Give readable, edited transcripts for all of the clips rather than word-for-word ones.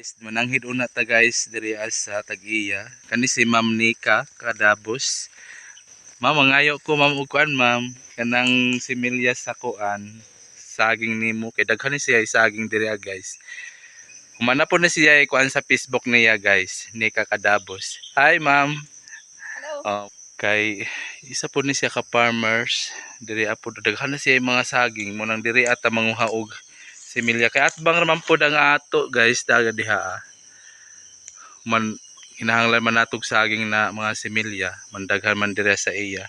Guys, mananghid una ta, guys, diri sa tag-iya. Kani si Ma'am Nika Kadabos. Ma'am, mangayo ko, ma'am, og kuan, ma'am, kanang similya sa kuan saging nimo kay daghan ni siya saging diri, guys. Humana po na siya kuan sa Facebook niya, guys, Nika Kadabos. Hi, ma'am. Hello. Oh, kay isa po ni siya ka farmers diri po, daghan na siya mga saging mo nang diri ata manguha og similya kay atbang raman pod ang ato, guys, daga diha, ah. Man kinahanglan man natog saging na mga similya, mandaghan man diri sa iya.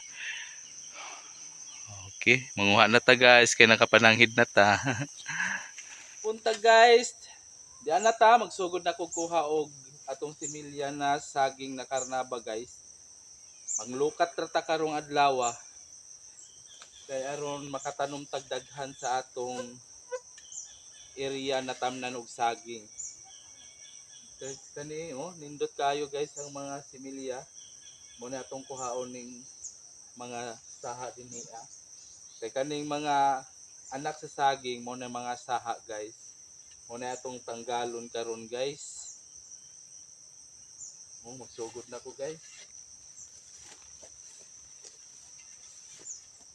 Okay, manguha na ta, guys, kay nakapananghid na ta. Punta, guys, diyan na ta magsugod na kukuha og atong similya na saging na karnaba, guys. Manglukat ra ta karong adlaw kay aron makatanom tagdaghan sa atong area na tamnan og saging. Guys, kani oh, nindot kayo, guys, ang mga similya. Mo na atong kuhaon ning mga saha dinhi, ah. Kay kaning mga anak sa saging mo na mga saha, guys. Mo na atong tanggalon karon, guys. Oh, magsugod na ko, guys.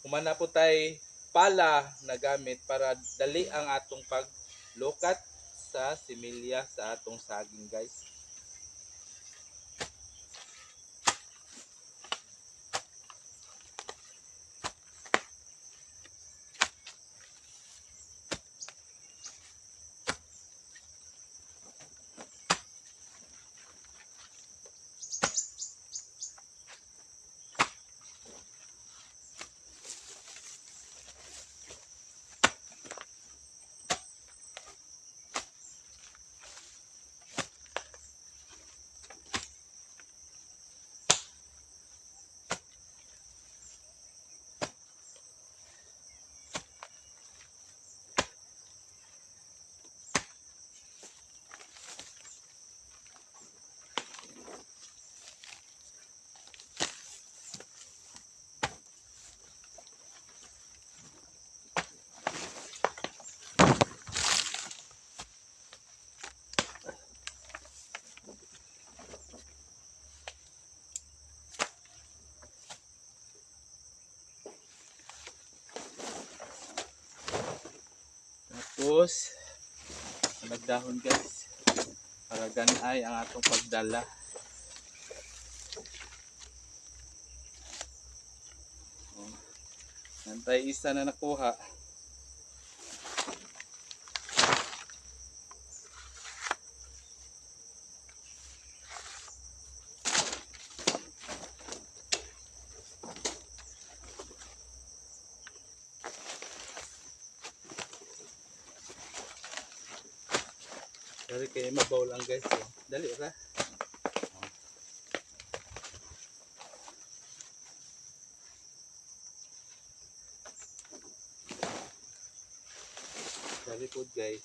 Humana po tay pala na gamit para dali ang atong paglukat sa similya sa atong saging, guys. Tapos nagdahon, guys, para ganay ang atong pagdala. Oh. Nantay isa na nakuha. Dari kay mabaw lang, guys. Oh. Dali ra. Oh. Dali po, guys.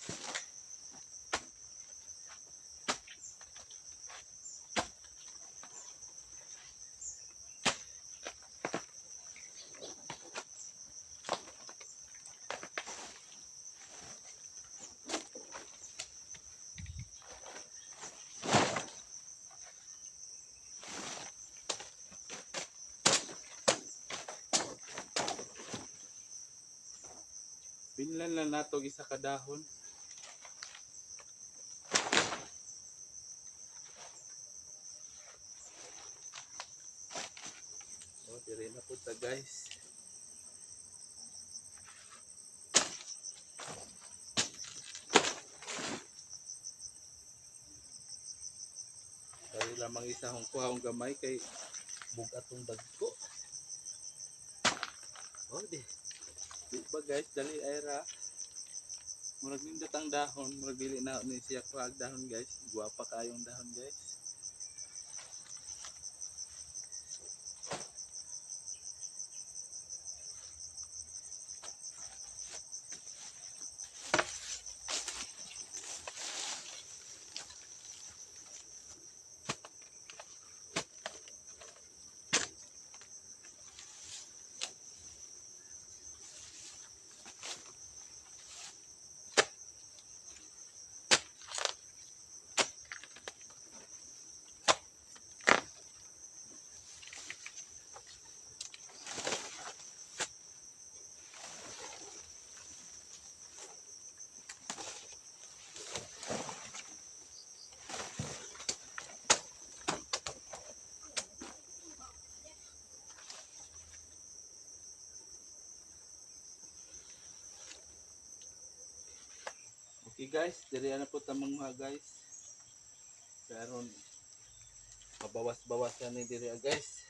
Binlan lang nato isa ka dahon. Oh, dire na po ta, guys. Dali lamang isa hong kuha ang gamay kay bug-atong dagko. Oh, di. Di ba, guys, dali ay ra. Murag nindot ang dahon, murag dili na ni siya kuha ang dahon, guys. Guwapa kayong dahon, guys. Okay guys, diri na po ta manguha, guys. Karon mabawas-bawas na ni diri, guys.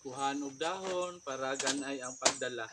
Kuhaan og dahon para ganay ang pagdala.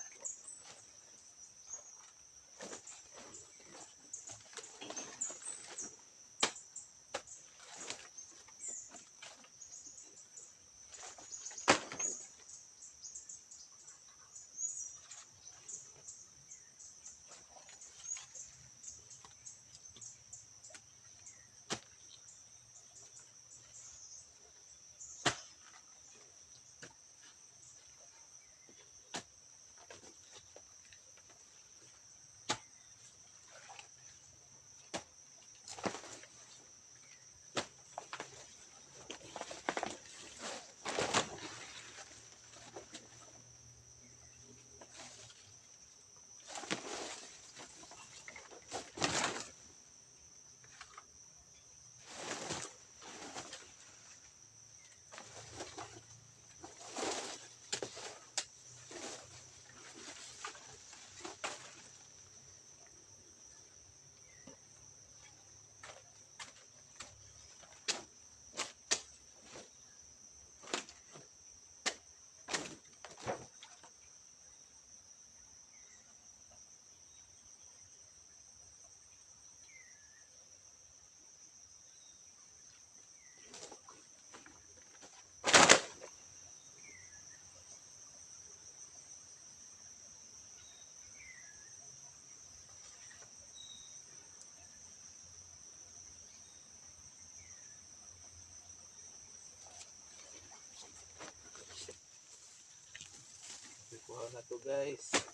Kuha na to, guys.